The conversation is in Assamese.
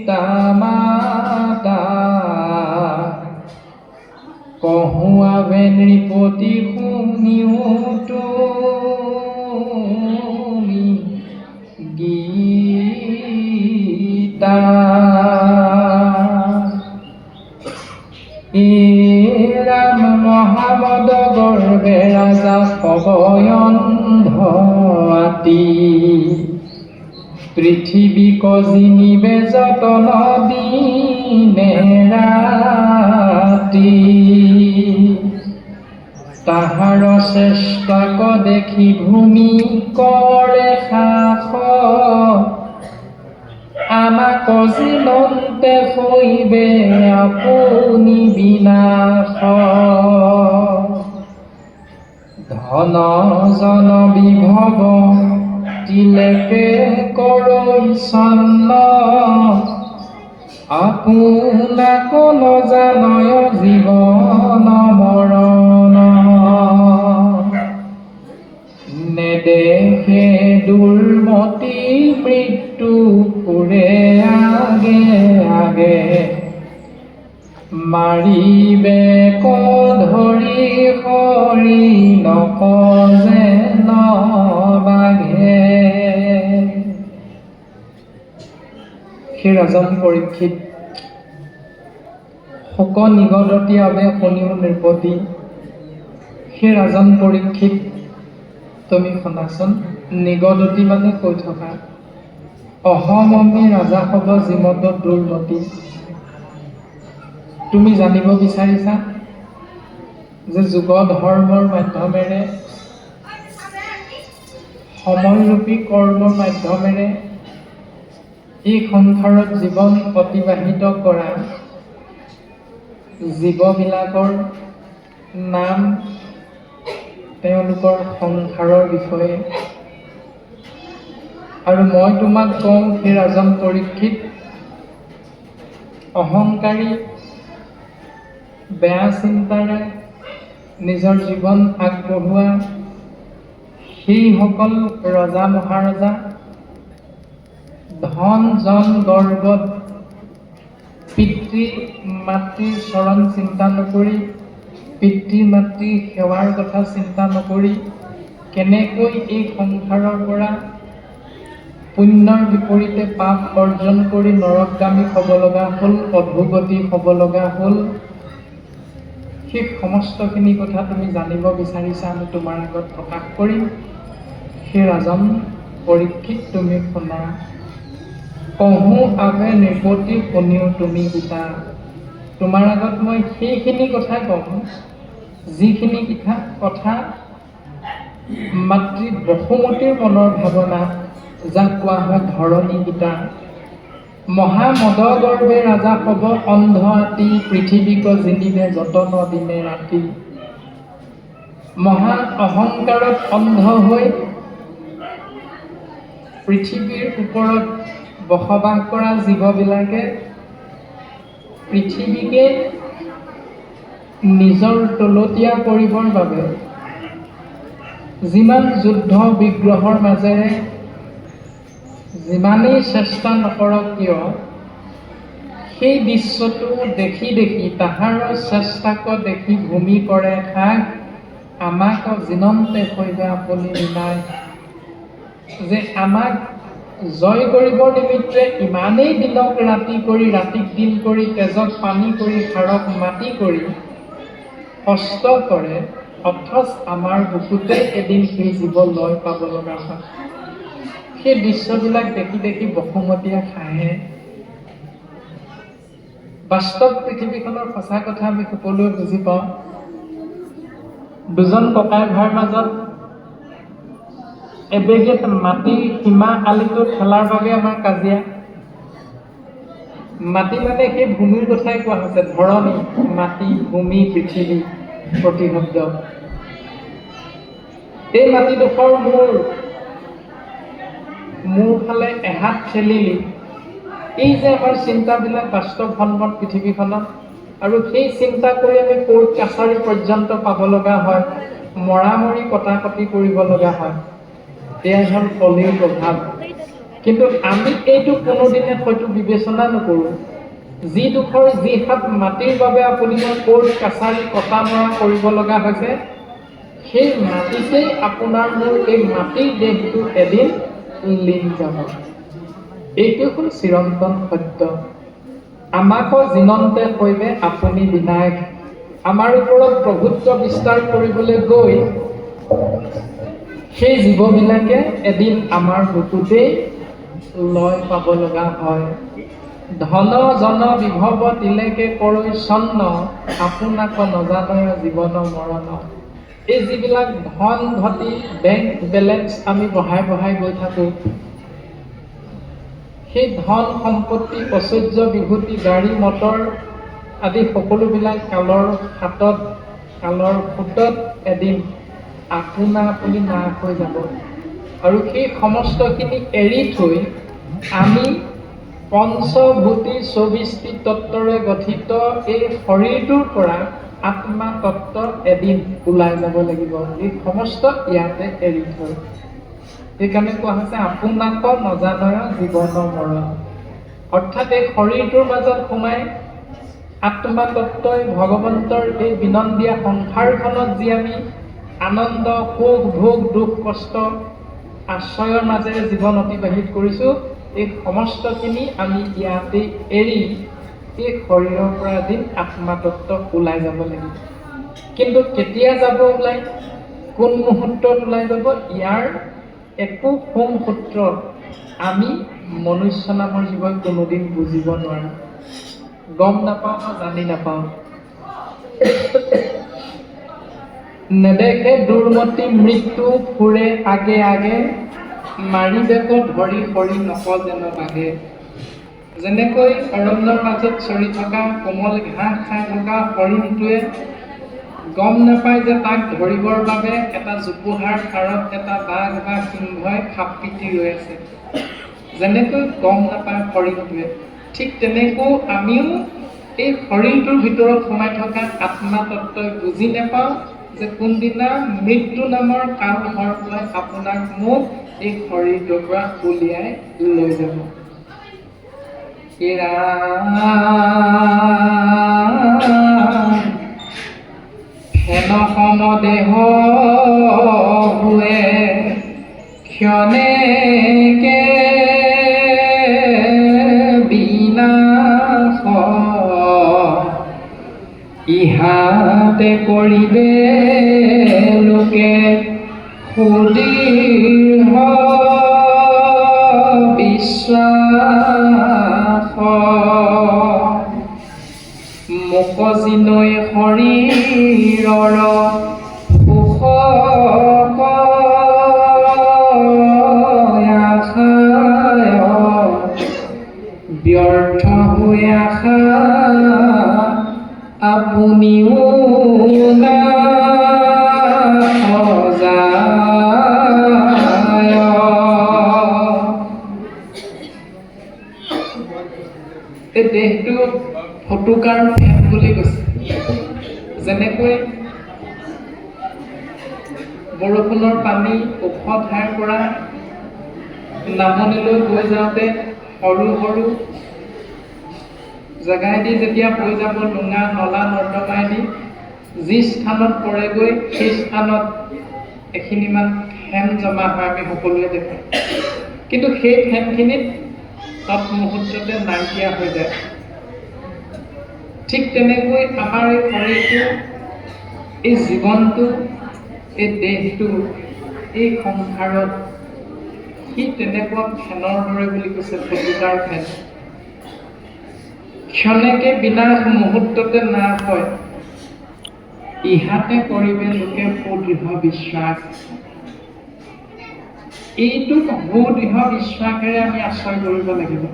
পিতা মাতা। কহো আবে নৃপতি শুনিও তুমি গীতা। এ ৰাম, মহামদ গৰ্বে ৰাজা সৱ অন্ধ আতি, পৃথিৱীক জিনিবে যতন দিনে ৰাতি। তাহাৰ চেষ্টাক দেখি ভূমি কৰে সাস, আমাক জিনন্তে হইবে আপুনি বিনাশ। ধন জন বিভৱ তিলেকে কৰৈ ছন্ন, আপোনাক নজানয় জীৱন মৰণ। নেদেখে দুৰ্মতি মৃত্যু ফুৰে আগে আগে, মাৰিবে ধৰি হৰিণক যেন বাঘে। সেই ৰাজন পৰীক্ষিত, শোক নিগদতি আবে শুনিও নৃপতি। সেই ৰাজন পৰীক্ষিত, তুমি শুনাচোন। নিগদতি মানে কৈ থকা। অহমমি ৰাজা সৱ যিমত দুৰ্মতি। তুমি জানিব বিচাৰিছা যে যুগ ধৰ্মৰ মাধ্যমেৰে, সময়ৰূপী কৰ্মৰ মাধ্যমেৰে এই সংসাৰত জীৱন অতিবাহিত কৰা জীৱবিলাকৰ নাম, তেওঁলোকৰ সংসাৰৰ বিষয়ে। আৰু মই তোমাক কওঁ, সেই ৰাজন পৰীক্ষিত, অহংকাৰী বেয়া চিন্তাৰে নিজৰ জীৱন আগবঢ়োৱা সেইসকল ৰজা মহাৰজা, ধন জন গৰ্বত পিতৃ মাতৃৰ চৰণ চিন্তা নকৰি, পিতৃ মাতৃৰ সেৱাৰ কথা চিন্তা নকৰি, কেনেকৈ এই সংসাৰৰ পৰা পুণ্যৰ বিপৰীতে পাপ অৰ্জন কৰি নৰকগামী হ'ব লগা হ'ল, অধোগতি হ'ব লগা হ'ল, সেই সমস্তখিনি কথা তুমি জানিব বিচাৰিছা, আমি তোমাৰ আগত প্ৰকাশ কৰিম। সেই ৰাজন পৰীক্ষিত, তুমি শুনা। কহো আবে নৃপতি শুনিও তুমি গীতা। তোমাৰ আগত মই সেইখিনি কথা ক'ম যিখিনি কথা মাতৃ বসুমতীৰ মনৰ ভাৱনা, যাক কোৱা হয় ধৰণী গীতা। মহামদ গৰ্ভে ৰাজা সৱ অন্ধ আতি, পৃথিৱীক জিনিবে যতন দিনে ৰাতি। মহা অহংকাৰত অন্ধ হৈ পৃথিৱীৰ ওপৰত বসবাস কৰা জীৱবিলাকে পৃথিৱীকে নিজৰ তলতীয়া কৰিবৰ বাবে যিমান যুদ্ধ বিগ্ৰহৰ মাজেৰে যিমানেই চেষ্টা নকৰক কিয়, সেই দৃশ্যটো দেখি দেখি, তাহাৰ চেষ্টাক দেখি ভূমি কৰে সাহ, আমাক জিনন্তে হৈবে আপুনি বিনাশ। যে আমাক জয় কৰিবৰ নিমিত্তে ইমানেই দিনক ৰাতি কৰি, ৰাতিক দিন কৰি, তেজক পানী কৰি, সাৰক মাটি কৰি কষ্ট কৰে, অথচ আমাৰ বুকুতে এদিন সেই জীৱ লয় পাব লগা হয়। সেই দৃশ্যবিলাক দেখি দেখি বসুমতীয়ে হাঁহে। বাস্তৱ পৃথিৱীখনৰ সঁচা কথা আমি সকলোৱে বুজি পাওঁ। দুজন ককাই ভাইৰ মাজত এবেগেত মাটিৰ সীমা আলিটো ঠেলাৰ বাবে আমাৰ কাজিয়া। মাটি মানে সেই ভূমিৰ কথাই কোৱা হৈছে, ধৰণী, মাটি, ভূমি, পৃথিৱী প্ৰতিশব্দ। এই মাটিডোখৰ মোৰ ফালে এহাত ঠেলিলি, এই যে আমাৰ চিন্তাবিলাক বাস্তৱসন্মত পৃথিৱীখনত, আৰু সেই চিন্তা কৰি আমি কোৰ্ট কাছাৰী পৰ্যন্ত পাব লগা হয়, মৰামৰি কটাকটি কৰিব লগা হয়। এয়াই হ'ল কলিৰ প্ৰভাৱ। কিন্তু আমি এইটো কোনোদিনে হয়তো বিবেচনা নকৰোঁ। যিডোখৰ যি হাত মাটিৰ বাবে আপুনি মই কোৰ্ট কাছাৰী কটা মৰা কৰিব লগা হৈছে, সেই মাটিতেই আপোনাৰ মোৰ এই মাটিৰ দেহটো এদিন লীন যাব। এইটো হ'ল চিৰন্তন সত্য। আমাকো জিনন্তে কৈবে আপুনি বিনায়ক। আমাৰ ওপৰত প্ৰভুত্ব বিস্তাৰ কৰিবলৈ গৈ সেই জীৱবিলাকে এদিন আমাৰ বুকুতেই লয় পাব লগা হয়। ধন জন বিভৱ তিলেকে কৰৈ চন্ন, আপোনাক নজানয় জীৱন মৰণ। এই যিবিলাক ধন ঘটি বেংক বেলেঞ্চ আমি বঢ়াই বঢ়াই গৈ থাকোঁ, সেই ধন সম্পত্তি, ঐশ্বৰ্য বিভূতি, গাড়ী মটৰ আদি সকলোবিলাক কালৰ হাতত, কালৰ সোঁতত এদিন আপোনা আপুনি নাশ হৈ যাব। আৰু সেই সমস্তখিনি এৰি থৈ আমি পঞ্চভূতি 24টি তত্ত্বৰে গঠিত এই শৰীৰটোৰ পৰা আত্মা তত্ত্ব এদিন ওলাই যাব লাগিব, এই সমস্ত ইয়াতে এৰি থৈ। সেইকাৰণে কোৱা হৈছে আপোনাক নজানয় জীৱন মৰণ। অৰ্থাৎ এই শৰীৰটোৰ মাজত সোমাই আত্মা তত্ত্বই ভগৱন্তৰ এই বিনন্দীয়া সংসাৰখনত যি আমি আনন্দ, সুখ, ভোগ, দুখ, কষ্ট আশ্ৰয়ৰ মাজেৰে জীৱন অতিবাহিত কৰিছোঁ, এই সমস্তখিনি আমি ইয়াতে এৰি এই শৰীৰৰ পৰা এদিন আত্মা তত্ত্ব ওলাই যাব লাগিব। কিন্তু কেতিয়া যাব ওলাই, কোন মুহূৰ্তত ওলাই যাব, ইয়াৰ একো সোমসূত্ৰ আমি মনুষ্য নামৰ জীৱই কোনোদিন বুজিব নোৱাৰোঁ, গম নাপাওঁ বা জানি নাপাওঁ। নেদেখে দুৰ্মতি মৃত্যু ফুৰে আগে আগে, মাৰিবেক ধৰি সৰি নক যেন বাঘে। যেনেকৈ অৰণ্যৰ মাজত চৰি থকা কোমল ঘাঁহ খাই থকা হৰিণটোৱে গম নাপায় যে তাক ধৰিবৰ বাবে এটা জোপোহাৰ আঁৰত এটা বাঘ বা সিংহই খাপ পিটি ৰৈ আছে, যেনেকৈ গম নাপায় হৰিণটোৱে, ঠিক তেনেকৈ আমিও এই শৰীৰটোৰ ভিতৰত সোমাই থকা আত্মা তত্ত্বই বুজি নাপাওঁ যে কোনদিনা মৃত্যু নামৰ কাল সৰ্পই আপোনাক মোক এই শৰীৰটোৰ পৰা উলিয়াই লৈ যাব। ফেন সম দেহ হোৱে ক্ষণেকে বিনাশ, ইহাতে কৰিবে লোকে সুদৃঢ় বিশ্বাস। মোক জিনৈ শৰীৰৰ সুখ আশায়, ব্যৰ্থ হৈ আশা আপুনিও নাশ যায়। এই দেহটো ফটুকাৰ ফেন বুলি কৈছে। যেনেকৈ বৰষুণৰ পানী ওখ ঠাইৰ পৰা নামনিলৈ বৈ যাওঁতে সৰু সৰু জেগাইদি যেতিয়া বৈ যাব, ডোঙা নলা নৰ্দমাইদি যি স্থানত পৰেগৈ সেই স্থানত এখিনিমান ফেন জমা হয়, আমি সকলোৱে দেখোঁ। কিন্তু সেই ফেনখিনিত তৎমুহূৰ্ততে নাইকিয়া হৈ যায়। ঠিক তেনেকৈ আমাৰ এই শৰীৰটো, এই জীৱনটো, এই দেহটো এই সংসাৰত সি তেনেকুৱা ফেনৰ দৰে বুলি কৈছে, ফটুকাৰ ফেন। ক্ষণেকে বিনাশ, মুহূৰ্ততে নাশ হয়। ইহাতে কৰিবে লোকে সুদৃঢ় বিশ্বাস। এইটোক সুদৃঢ় বিশ্বাসেৰে আমি আশ্ৰয় কৰিব লাগিব।